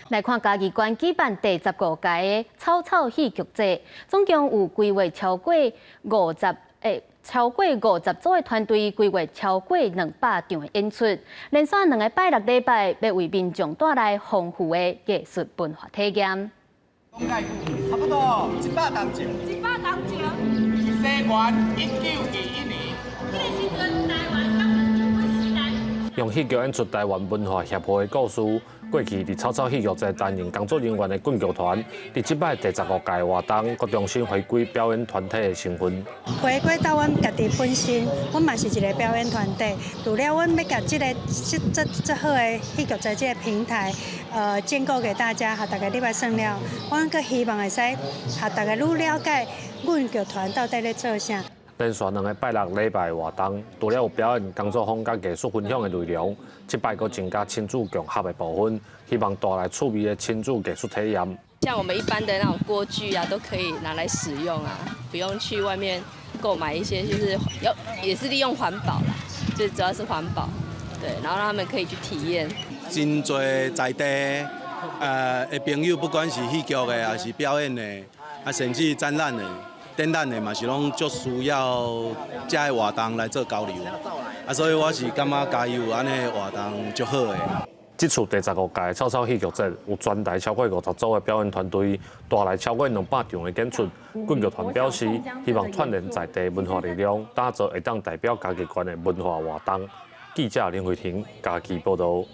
來看嘉義縣舉辦第十五屆的草草戲劇節，總共有規劃超過50組的團隊，規劃超過200場的演出，連續兩个拜六禮拜，欲為民眾帶來豐富的藝術文化體驗。差不多100冬前。 100冬前。西元1921年。彼个時陣，台灣猶是日本時代。用戲劇演出台灣文化協會的故事。過去佇草草戲劇節擔任工作人員的袞劇團，佇這擺第十五屆活動，閣重新回歸表演團體的身份。回歸到阮家己本身，阮嘛是一个表演團體。除了阮欲共這个這這這好的戲劇節這个平台，建構給大家，予大家入來耍了，阮閣希望會使予大家愈了解阮劇團到底咧做啥。連續兩个拜六禮拜活動，除了有表演、工作坊佮藝術分享的內容，這擺閣增加親子共學的部分，希望帶來趣味的親子藝術體驗。像我們一般的那種鍋具啊，都可以拿來使用啊，不用去外面購買一些，就是要也是利用環保啦，最主要是環保，對，然後讓他們可以去體驗。真濟在地的朋友，不管是戲劇的，還是表演的，啊，甚至展覽的。展覽的嘛是攏足需要這个活動來做交流，啊，所以我是感覺嘉義有按呢活動足好的。這次第十五屆草草戲劇節有全台超過50組的表演團隊，帶來超過200場的演出。袞劇團表示，希望串聯在地文化力量，打造會當代表嘉義縣的文化活動。記者林慧婷嘉義報道。